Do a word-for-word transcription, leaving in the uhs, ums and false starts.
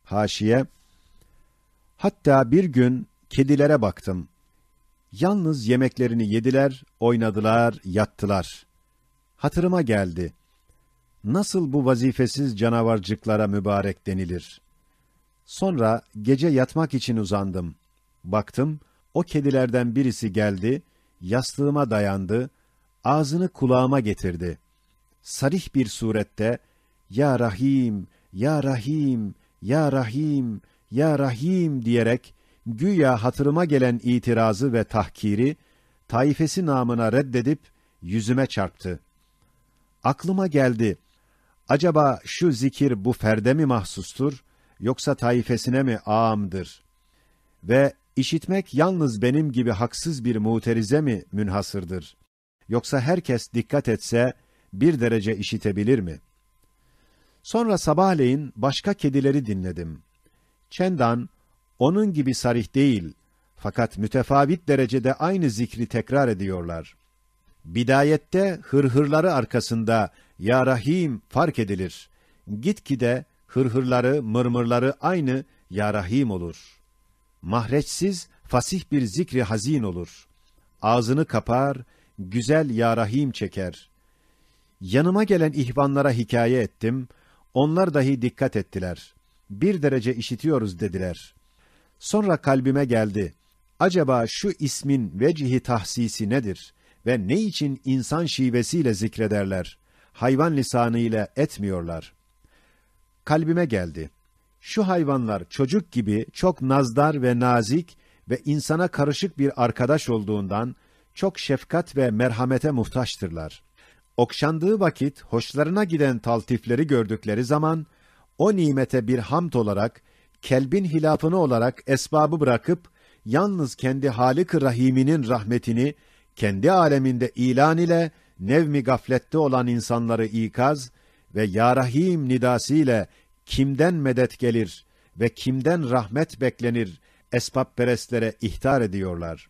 Haşiye. Hatta bir gün kedilere baktım. Yalnız yemeklerini yediler, oynadılar, yattılar. Hatırıma geldi. Nasıl bu vazifesiz canavarcıklara mübarek denilir? Sonra gece yatmak için uzandım. Baktım, o kedilerden birisi geldi, yastığıma dayandı, ağzını kulağıma getirdi. Sarih bir surette, "Ya Rahim, ya Rahim, ya Rahim, ya Rahim" diyerek, güya hatırıma gelen itirazı ve tahkiri, taifesi namına reddedip, yüzüme çarptı. Aklıma geldi, acaba şu zikir bu ferde mi mahsustur, yoksa taifesine mi aamdır? Ve işitmek yalnız benim gibi haksız bir muterize mi münhasırdır? Yoksa herkes dikkat etse, bir derece işitebilir mi? Sonra sabahleyin başka kedileri dinledim. Çendan, onun gibi sarih değil, fakat mütefavit derecede aynı zikri tekrar ediyorlar. Bidayette hırhırları arkasında "Ya Rahim" fark edilir. Gitgide hırhırları, mırmırları aynı "Ya Rahim" olur. Mahreçsiz, fasih bir zikri hazin olur. Ağzını kapar, güzel "Ya Rahim" çeker. Yanıma gelen ihvanlara hikaye ettim, onlar dahi dikkat ettiler. "Bir derece işitiyoruz" dediler. Sonra kalbime geldi, acaba şu ismin vecihi tahsisi nedir ve ne için insan şivesiyle zikrederler, hayvan lisanıyla etmiyorlar? Kalbime geldi. Şu hayvanlar çocuk gibi çok nazdar ve nazik ve insana karışık bir arkadaş olduğundan çok şefkat ve merhamete muhtaçtırlar. Okşandığı vakit hoşlarına giden taltifleri gördükleri zaman o nimete bir hamd olarak, kelbin hilafını olarak esbabı bırakıp yalnız kendi Halık-ı Rahiminin rahmetini kendi aleminde ilan ile nevmi gaflette olan insanları ikaz ve "Ya Rahim" nidası ile kimden medet gelir ve kimden rahmet beklenir esbapperestlere ihtar ediyorlar.